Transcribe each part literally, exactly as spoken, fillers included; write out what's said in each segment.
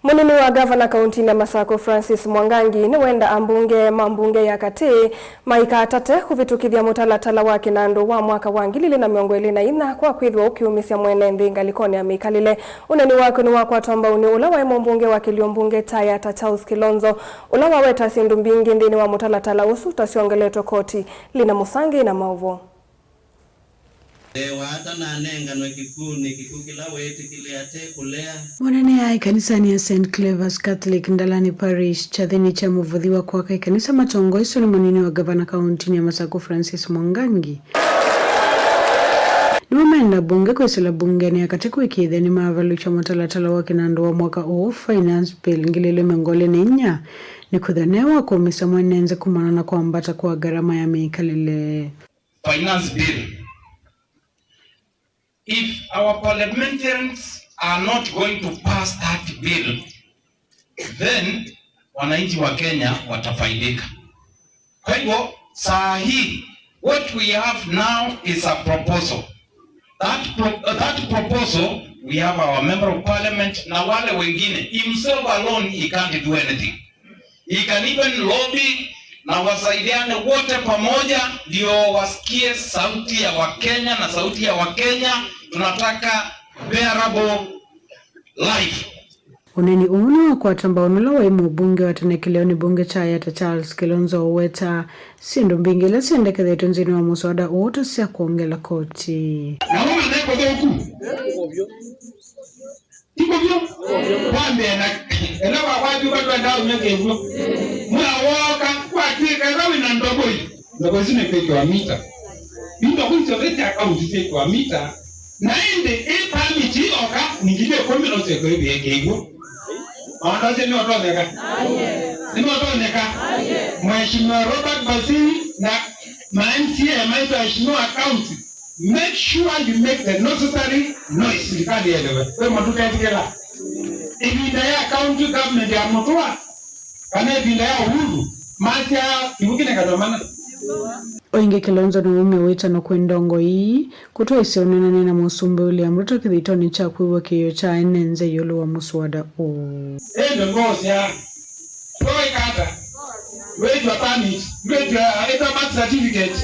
Mũnini wa ngavana kauntinĩ ya Masakũ Francis Mwangangi nĩwenda ambunge ma mbunge ya katĩ maikatate kũvĩtũkĩthya mũtalatala wa kĩnandũ wa mwaka wa ngili ilĩ na mĩongo ĩlĩ na inya kwa kwĩthĩwa ũkĩũmĩsya mwene nthĩ ngalĩkonĩ ya mĩkalĩle. Ũneni wake nĩwakwatwa mbau nĩ ũla waĩ mũmbunge wa kĩlio mbunge kya Yatta Charles Kilonzo, ũla waweta syĩndũ mbingĩ nthĩnĩ wa mũtalatala ũsu ta syongeletwe koti. Lina Mũsangi na maũvoo. Ewa atananenganwe kĩkw'ũnĩ, kĩkw'ũ kĩla weetĩkĩlĩte kũlea. Mũnene aĩ kanisanĩ ya Saint Clever's Catholic Ndalani Parish, kyathĩnĩ kya mũvũthi wa kwaka ĩkanisa matongoeswe nĩ mũnini wa ngavana kauntinĩ ya Masakũ Francis Mwangangi, nĩmamenda mbunge kwĩsĩla mbungenĩ ya katĩ kũĩkĩĩthya nĩmavalũkya mũtalatala wa kĩnandũ wa mwaka ũũ, Finance Bill ngili ilĩ mĩongo ĩlĩ na inya, nĩkwĩthwa nĩwe wa kũũmĩsya mwene nthĩ kumana na kwambata kwa ngarama ya mĩkalĩle. Finance Bill. If our parliamentarians are not going to pass that bill, then wananchi wa Kenya watafaidika. Kwa hivyo, saa hii, what we have now is a proposal. That pro-, that proposal, we have our member of parliament na wale wengine. Himself alone, he can't do anything. He can even lobby na wasaidiane wote pamoja, ndio wasikie sauti ya Wakenya, na sauti ya Wakenya tunataka bearable life. Ũneni ũũ nĩwakwata mbau nũla waĩ mũmbunge wa tene kĩleonĩ mbunge kya Yatta Charles Kilonzo ũweta syĩndũ mbingĩ ila syendekethetwe nthĩnĩ wa mũswada ũũ ta sya kwongela koti. Na ũmanya kũthũku. Ti kũvyu? Kwa mbee na ĩla wa-, watw'ĩka twendaa ũmya kĩw'ũ. Mwĩa wooka, kwatw'ĩka ĩla wĩ na ndovo ĩ, ndovo isu nĩkwĩkĩwa mita. Yu ndovo isu syonthe sya kaunti syĩkĩwa mita. Na ĩndĩ ĩ permit ĩyoka, nĩ ngili ĩkũmi no syĩkwe ĩvĩe kĩw'ũ. Maũndũ asu nĩmatonyeka? Nĩmatonyeka? Mheshimiwa Robert Basili na ma M C A maitũ, Mheshimiwa County, make sure you make the necessary noise, sirikali yelewe. Kwe matutetĩkĩla. Ĩvinda ya county government ya Mũtũa, kana ĩvinda ya Uhuru, masya kĩw'ũ kĩnenganwe mana. O ĩngĩ, Kilonzo nĩwaumya wĩtano kwĩ ndongoi ii kũtwaĩsya ũneenany'a na Mũsumbĩ William Ruto kĩthitoonĩ kya kwĩw'a kĩĩo kya ene nthĩ ĩũlũ wa mũswada ũũ. Ĩndĩ ngosya, ndwĩka ata? Ndwĩtw'a permit, ndwĩtw'a ĩta birth certificate.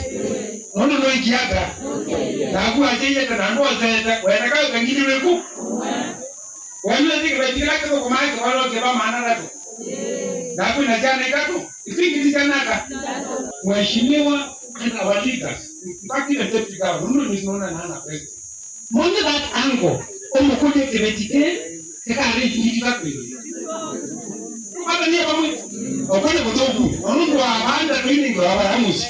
Nũndũ nũikie ata? Naku akyaiete na ndwosete, weneka wĩkangili wĩku. Wenyu ĩkĩveti kĩla kĩthũkũmaa kĩvalũkĩe va maana atatũ. Naku na syana itatũ, isu ingĩ ti syana ata? Mheshimiwa and our leaders, in fact, even deputy governor, nũndũ nĩsinaona nana president. Monye that angle, ũmũkũlye kĩveti kĩ, kĩkarĩti ndikita kwĩthĩa. Tũkatanie vamwe, ũkũlye kũthũku, nũndũ wa vanda tũinĩngĩwa vaya mũsyĩ.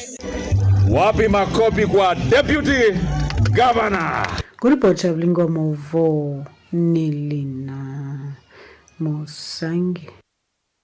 Wapi makofi kwa deputy governor? Kũripoti ya Vilingi wa Maũvoo nĩ Lina Mũsangi.